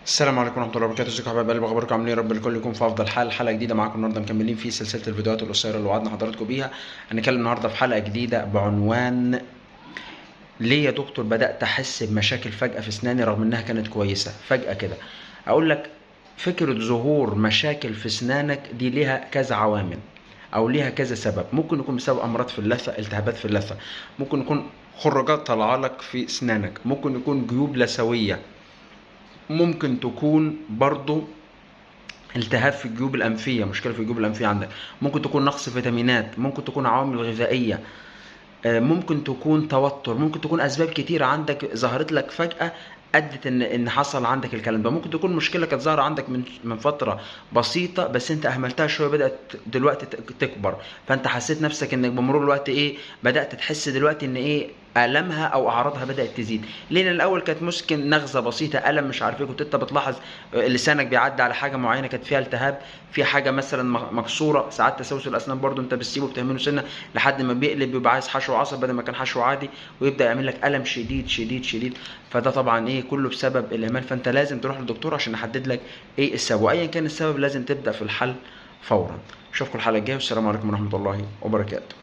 السلام عليكم ورحمة الله وبركاته. ازيكم يا حبايب قلبي، اخباركم عاملين ايه؟ رب الكل يكون في افضل حال. حلقة جديدة معاكم النهارده، مكملين في سلسلة الفيديوهات القصيرة اللي وعدنا حضراتكم بيها. هنتكلم النهارده في حلقة جديدة بعنوان ليه يا دكتور بدات احس بمشاكل فجاة في اسناني رغم انها كانت كويسة فجاة كده. اقول لك فكرة ظهور مشاكل في اسنانك دي ليها كذا عوامل او ليها كذا سبب. ممكن يكون بسبب امراض في اللثة، التهابات في اللثة، ممكن يكون خراجات طالعه لك في اسنانك، ممكن يكون جيوب لثويه، ممكن تكون برضو التهاب في الجيوب الأنفية، مشكلة في الجيوب الأنفية عندك، ممكن تكون نقص فيتامينات، ممكن تكون عوامل غذائية، ممكن تكون توتر، ممكن تكون أسباب كتيرة عندك ظهرت لك فجأة أدت إن حصل عندك الكلام ده. ممكن تكون مشكلة كانت ظاهرة عندك من فترة بسيطة بس أنت أهملتها شوية، بدأت دلوقتي تكبر، فأنت حسيت نفسك إنك بمرور الوقت إيه بدأت تحس دلوقتي إن إيه آلامها أو أعراضها بدأت تزيد. ليه؟ لأن الأول كانت ممكن نغزة بسيطة، ألم مش عارف إيه، كنت أنت بتلاحظ لسانك بيعدي على حاجة معينة كانت فيها التهاب، في حاجة مثلا مكسورة. ساعات تسوس الأسنان برضو أنت بتسيبه بتعمله سنة لحد ما بيقلب، بيبقى عايز حشو عصب بدل ما كان حشو عادي، ويبدأ يعمل لك ألم شديد شديد شديد. فده طبعا إيه كله بسبب الإهمال. فأنت لازم تروح للدكتور عشان يحدد لك إيه السبب، وأيا كان السبب لازم تبدأ في الحل فورا. أشوفكم الحلقة الجاية، والسلام عليكم ورحمة الله وبركاته.